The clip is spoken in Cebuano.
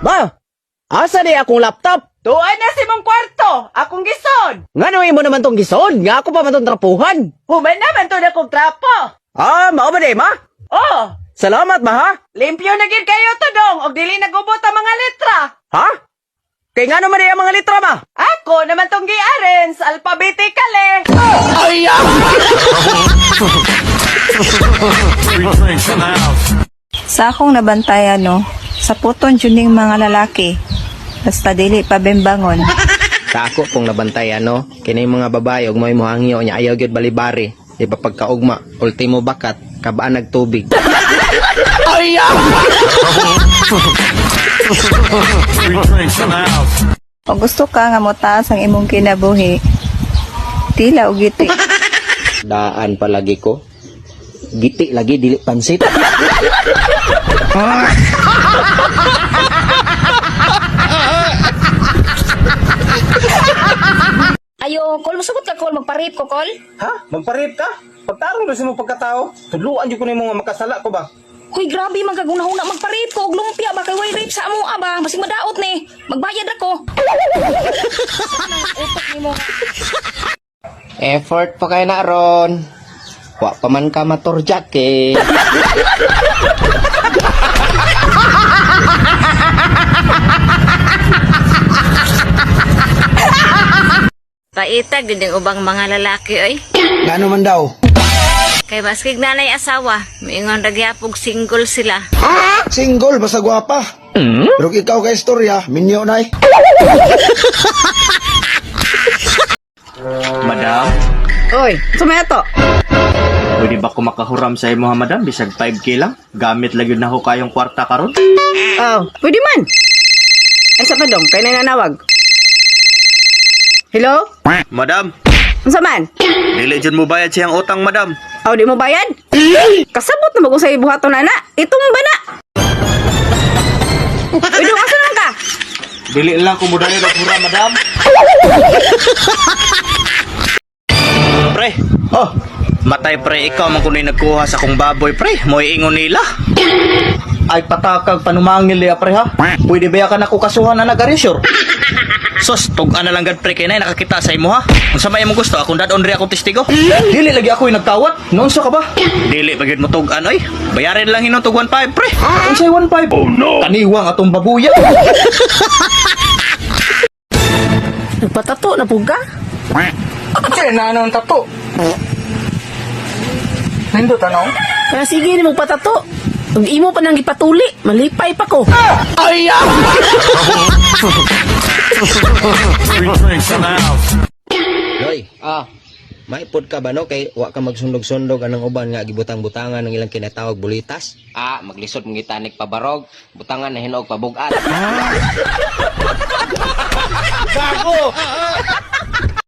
Ba, asa di akong laptop? Tuan na si mong kwarto, akong gison. Ngano imo naman tong gison? Nga ako pa man tong trapuhan. Human naman to na kong trapo. Ah, mao ba di, ma? Oh, Salamat, ma, ha? limpyo na gid kayo to dong og dili nagubot ang mga letra. Ha? Kay ngano man di ang mga litra, ma? Ako naman tong gi-arrange alphabetically. Sa akong nabantayan no, sa puton jud ning mga lalaki. Basta dili pa bembangon. Sa ako pong nabantayan no, kini mga babae og may mohangyo nya ayaw gyud balibari, di ba pagkaugma, ultimo bakat, kabaan nagtubig. O gusto ka nga motaas ang imong kinabuhi, tila og giti. Daan palagi ko. Giti lagi dili pansit. Ayo, kol, musugot ka, kol. Magparip ko, kol. Ha? Magparip ka? Pagtarong na sa mo pagkatao, tudluan jud ko nimo nga makasala ko ba? Hoy, grabe, man kagunahuna. Magparip ko. Og lumpia ba? Kay way rape sa amo, ba? Basig madaot ni. Magbayad ako. Effort pa kay na ron. Wa pa man ka maturjak eh. Paitag din ang ubang mga lalaki oy. Ngano man daw? Kay baskig nanay asawa, miingon ra gyapog single sila. Single, basta gwapa. Pero kung ikaw kay istorya, minyo na eh. Madam, Oy, sumeto. pwede ba ko makahuram sa imo ha, madam? Bisag 5K lang. Gamit lang yun na ho kayong kwarta karon. Oh, pwede man. Ay sa padong, kay nanawag. Hello? Madam, Unsa man? dili jud mo bayad siyang utang, madam. Aw, di mo bayad? Kasabot na mag-usay buhaton na na. Itumba na. Uy, dong, asa naman ka? Dili lang ko mo dali huram, madam. Pre, oh, matay pre, ikaw man kuno'y nagkuha sa kong baboy, pre. Mo'y ingon nila. Ay patakag panumangil ya pre ha. Pwede ba ka na kasuhan na nag-arresure? Sos, tug-an na lang gad pre kay nay nakakita sa imo ha. Unsa may imong gusto akong dadon ri akong testigo. Dili lagi ako yung nagkawat. Noon ka ba? Dili pa gyud mo tug-an oy. Bayarin lang hinon tug 1.5 pre. Unsay 1.5? Oh no. Kaniwang atong babuya. Nagpatato na po ka? Kasi na ano ang tato? Nindot ano? Kaya sige, ni magpatato. Ug imo pa nang gipatuli, malipay pa ko. Hoy, ah, maipod ka ba no kay wa ka magsundog-sundog anang uban nga gibutang-butangan ng ilang kinatawag bulitas? Ah, maglisod mong gitanik pabarog, butangan na hinog pabugat. Gago!